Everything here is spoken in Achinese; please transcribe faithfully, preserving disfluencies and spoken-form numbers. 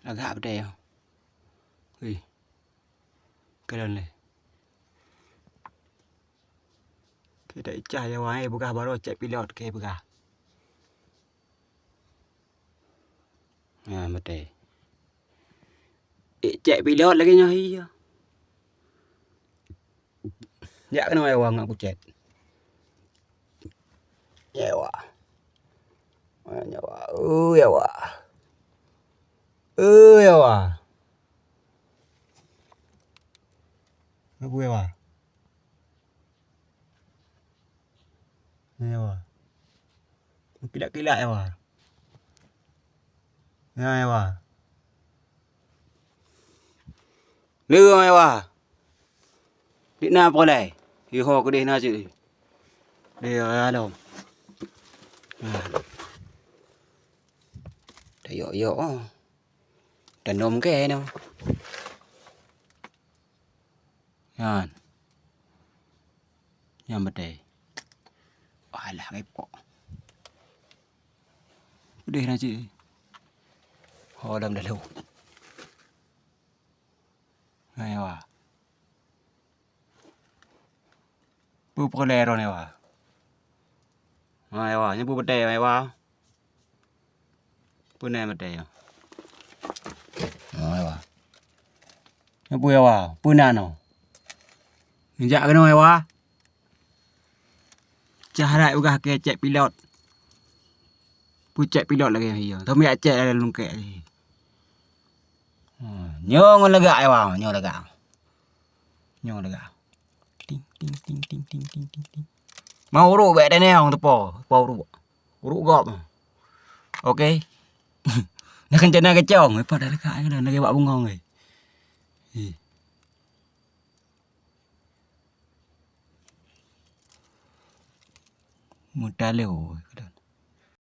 Lagak beutôi. Wih. Kalon lé. Kita icah ya wai peugah baru cek pilot ke peugah. Ha, beutôi. Eh, cek pilot lagèe nyoe, iya. Jak keunoe, Ewa, ngon kucet. Ewa. Ewa. Oh, Ewa. Oh, Ewa. Apa, Ewa? Ewa. Kilak-kilak, Ewa. Ya, Ewa. Leueng, Ewa. Di na pulai. Iho keudeh na cit. Deh, ya, lom. Nah. Dah yok-yok, oh. Dah nom ke, no. Nyan. Nyan beutôi. Alah, repok. Pedih na cit. Ho dam dalu. Hai, Ewa. Peue peureulèe droeneuh, Ewa? Hai, Ewa, nyoe peue beutôi, Ewa? Peue na beutôi nyoe? Oh, Ewa. Nyoe peue, Ewa? Peue na nyoe? Neujak keunoe, Ewa? Cahrat peugah keu cek pilot. Peue cek pilot lagèe nyoe? Tom jak cek dalam lungkek. Hmm, nyoe ngon lagak, Ewa, nyoe lagak. Nyoe lagak. Ting, ting, ting. Mau uruk bèk teuneuk teupô, teupô uruk. Uruk gob. Oke. Dah kencana kecong, eh, pada lagak, eh, dah lagak bak bungong, eh. Eh. Meutalô.